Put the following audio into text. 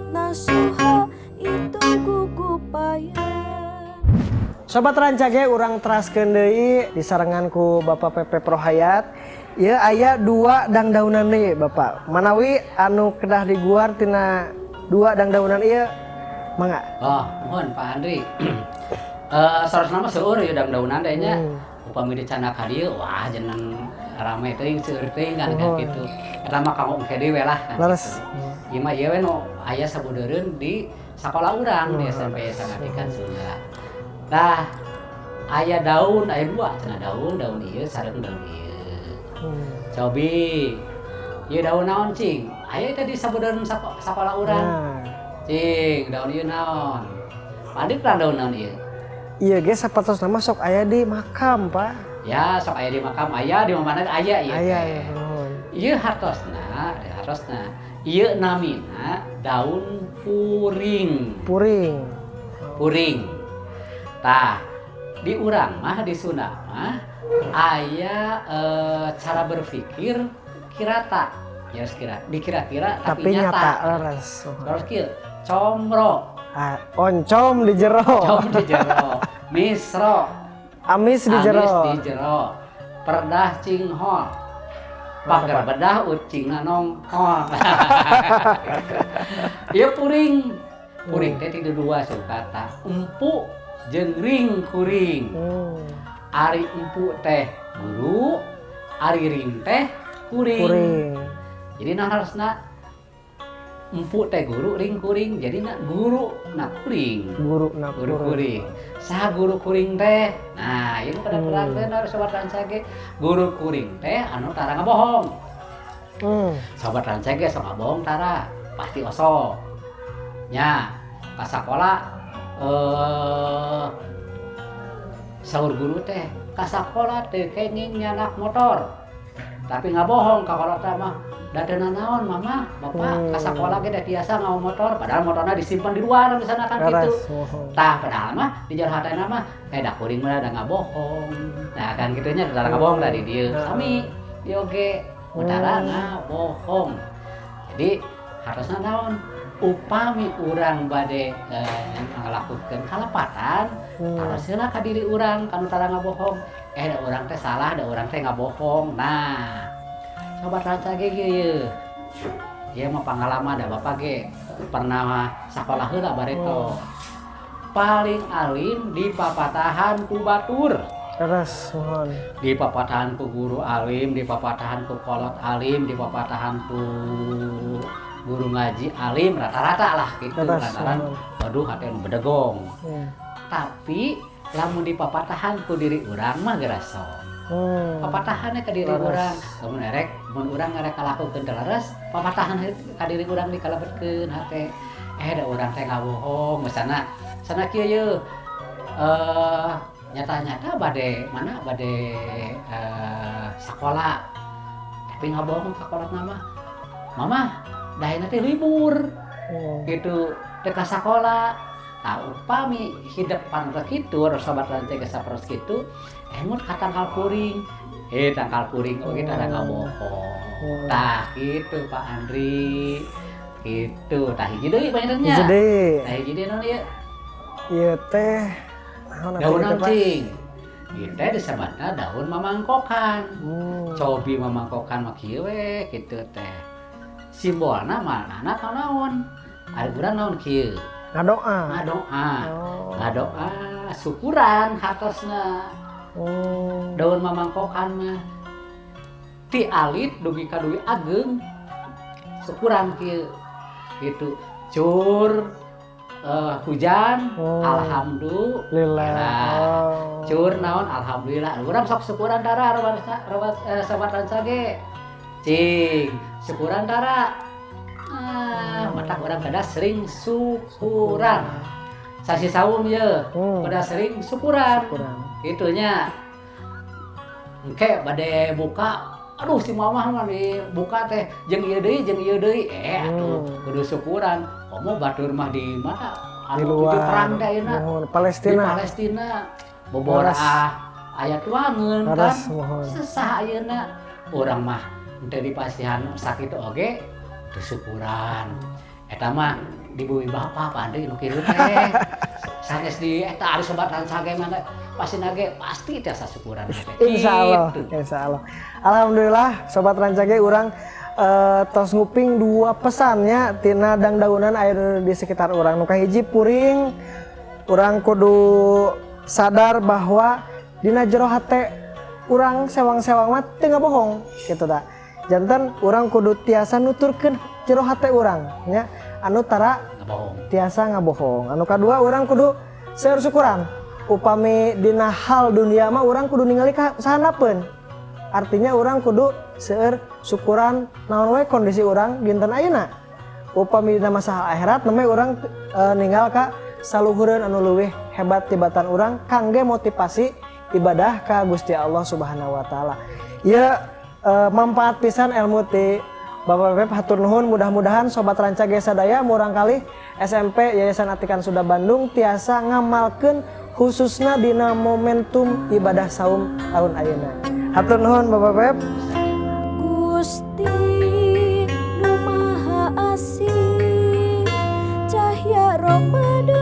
Nasuha itu gugupayan. Sobat Rancage, urang teraskeun deui disarengan ku Bapak PP Prohayat. Ieu aya dua dangdaunan deui, Bapak. Manawi anu kedah diguar tina dua dangdaunan ieu, mangga. Oh, mohon, Pak Andri. Saros nama seueur ya dangdaunan teh nya. Upami dicandak ka dieu, wah, jeneng rame teuing, seueur teuing kan kan gitu. Eta mah kanggo engke deui we lah kan. Gitu. Ieu mah ieu we nu aya sabudeureun di sakola urang di SMP Sanatikan Sunda. Nah, aya daun, aya dua cenah daun, daun ieu sareng daun ieu. Cobi. Ieu daun naon, cing? Aya teh di sabudeureun sakola urang. Nah, Cing, daun ieu naon? Padik lah daun naon ieu? Ieu ge sapertos nama sok aya di makam, Pak. Ya, sok aya di makam, aya di mana aya ieu Aya teh. Ya, nuhun. Ieu hartosna, hartosna. Ieu namina daun puring. Puring. Puring. Tah, di urang mah, di Sunda mah aya cara berpikir kirata. Ya kira dikira-kira tapi, Tapi nyata, nyata. Leres. Terus kieu, comro, Ah, oncom di jero. Com di jero, misro, Amis di jero. Amis di jero, perdah cinghol, pagar bedah ucingna nongol. Ieu puring. Puring teh ti dua suku kata. Empu jeung ring kuring. Ari empu teh guru, ari ring teh kuring. Puring. Jadi nah harusna empu teh guru, ring kuring. Jadi na guru na kuring. Guru na Guru kuring. Kuring. Saha guru kuring teh? Nah, ini pada terangkeun harus sobat Rancage. Guru kuring teh anu tara ngabohong. Sobat Rancage sok ngabohong tara? Pasti osok. Nya, ka sakola saur guru teh ka sakola teh kenging nyandak motor. Tapi ngabohong ka kolot mah, da teu nanaon mama, bapak, ka sakola ge da tiasa ngawa motor, padahal motorna disimpan di luar misalnya kan gitu. Leres, bohong. Tah, padahal mah di jero hatena mah da kuring mah da ngabohong. Nah, kan kitu nya tara ngabohong tadi dieu. Sami dieu oge utara ngabohong. Jadi harusna naon? Upami urang bade ngalakukeun kalepatan, taros heula ka diri urang kanu tara ngabohong. Eh, da urang teh salah, da urang teh ngabohong. Nah, sobat Rancage ge ieu. Ieu mah pangalaman da bapak ge pernah sakola heula bareto. Paling alim di papatahan ku batur. Leres, mohon. Di papatahan ku guru alim, di papatahan ku kolot alim, di papatahan ku guru ngaji alim, rata-rata lah gitu Leres, lantaran mohon. Waduh, hati anu bedegong. Tapi lamun di papatahan ku diri urang mah geura sok. Papatahannya ke diri urang. Lamun erek, mun urang ngarek kalakukeun teu leres, papatahan ka diri urang dikalebetkeun hate. Eh, da urang teh ngabohong misalna. Sana kieu ye. Nyata-nyata bade mana bade sekolah. Tapi ngabohong ka kolot mah. Mama, da teh libur. Gitu, teu ka sakola. Tah, upami hidep panrek kitu, sobat Rancage sapertos kitu, emut ka tangkal puring. Eh, tangkal puring oge tara ngabohong. Tah, gitu, Pak Andri. Gitu. Tah, hiji deui panginten nya. Hiji deui. Tah, hiji deui naon ieu? Ieu teh naon atuh Daun ieu teh, naon Pak? Cing? Ieu teh disebutna daun mamangkokan. Cobi mamangkokan mah kieu we kitu teh. Simbolna maknana naon? Ari urang naon kieu? Ngadoa. Ngadoa. Oh. Ngadoa syukuran hartosna. Daun mamangkokan mah ti alit dugi ka dugi ageng syukuran kieu gitu, cur hujan, alhamdulillah. Lillah. Oh. Cur naon, alhamdulillah. Urang sok syukuran tara, robat robat sobat Rancage? Cing, syukuran tara? Ah, matak urang kada sering syukuran. Sasi saum ye, udah sering syukuran. Syukuran. Itunya engke bade buka, aduh, si mamah mah dibuka teh jeung ieu deui, jeung ieu deui, eh atuh kudu syukuran, komo batur mah di mana Di anu luar. Di perang teh ayeuna Mohon. di Palestina. Palestina bobora aya tuangeun kan. Leres, mohon. Sesah ayeuna urang mah teu dipasihan sakitu oge teu syukuran. Eta mah Di bumi bapak Pak Andri nu kieu teh. Sanes di eta ari Sobat Rancage mana pasti nage pasti tiasa syukuran teh. Insya Allah, Gitu. insya Allah. Alhamdulillah, Sobat Rancage, urang tos nguping dua pesannya tina dangdaunan aya di sekitar urang. Nu kahiji, puring urang kudu sadar bahwa dina jero hate urang sewang-sewang mah teu ngabohong gitu da. Janten urang kudu tiasa nuturkeun jero hate urang nya anu tara Ngabohong. Tiasa ngabohong. Anu kadua, urang kudu seueur syukuran. Upami dina hal dunia mah urang kudu ningali ka sahandapeun. Artinya urang kudu seueur syukuran naon we kondisi urang dinten ayeuna. Upami dina masalah akhirat namanya urang ninggal ka saluhureun anu leuwih hebat tibatan urang kangge motivasi ibadah ka Gusti Allah Subhanahu wa taala. Ieu manfaat pisan ilmu ti Bapak Pep, hatur nuhun. Mudah-mudahan Sobat Rancage sadaya murangkalih SMP Yayasan Atikan Sunda Bandung tiasa ngamalkeun, khususna dina momentum ibadah saum tahun ayeuna. Hatur nuhun, Bapak Pep. Gusti nu Maha Asih, cahya Ramadan.